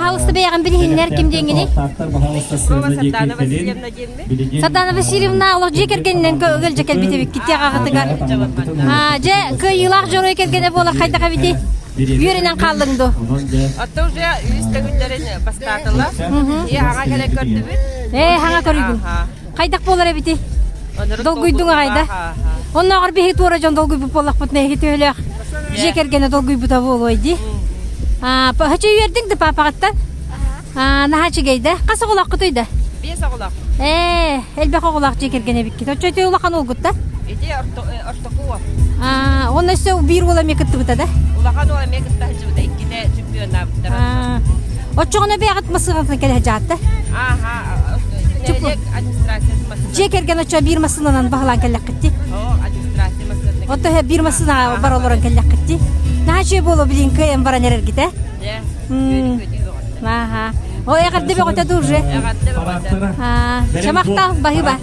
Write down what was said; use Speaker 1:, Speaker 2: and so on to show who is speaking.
Speaker 1: Пожалуйста, бэйэҕин билиһиннэр ким диэҥҥиний?
Speaker 2: Сардана Васильевна диэммин.
Speaker 1: Сардана Васильевна олох дьиэ кэргэнинэн ыалдьа кэлбит эбиккит аҕаҕытыгар. Дьэ, кыайыылаах дьоруой кэргэнэ буолар хайдах эбитий? Үөрэнэн хааллыҥ дуо?
Speaker 2: Отто уже үс төгүллэрин бастаатылар. Ийэ аҕа кэлэн көрдүбүт.
Speaker 1: Ээ, хаҥа көрүгүн. Хайдах буолар эбитий? Долгуйдуҥ аҕай да? Оннооҕор биһи туора дьон долгуйбут буоллахпытына эһиги төһөлөөх дьиэ кэргэнэ долгуйбута буолуой дии. Хачы үөрдүҥ да паапаҕыттан? Наһаа үчүгэй да. Хас оҕолооххутуй да?
Speaker 2: Биэс оҕолоох.
Speaker 1: Ээ, элбэх оҕолоох дьиэ кэргэн эбиккит. Оччо ити улахан уолгут да?
Speaker 2: Ити ортоку уол.
Speaker 1: Уонна өссө биир уол эмиэ кыттыбыта да?
Speaker 2: Улахан уол эмиэ кытта сылдьыбыта, иккитэ чемпионнаабыттара.
Speaker 1: Оччоҕуна бэйэҕит массыынатынан кэлэ сылдьаат
Speaker 2: Ааха, нэһилиэк администрациятын массыына.
Speaker 1: Дьиэ кэргэн оччо биир массыынанан баһылаан кэллэххит дии?
Speaker 2: Оо, администрация массыынатынан.
Speaker 1: Отто биир массыынаҕа бар олорон кэллэххит дии? Наһаа үчүгэй буолуо билин кыайан баран эрэргит ээ?
Speaker 2: Дьэ, үөрүү-көтүү бөҕөтө.
Speaker 1: Ааха. Ой, эҕэрдэ бөҕөтө да уже.
Speaker 2: Эҕэрдэ бөҕөтө.
Speaker 1: Чамахтал, баһыыба.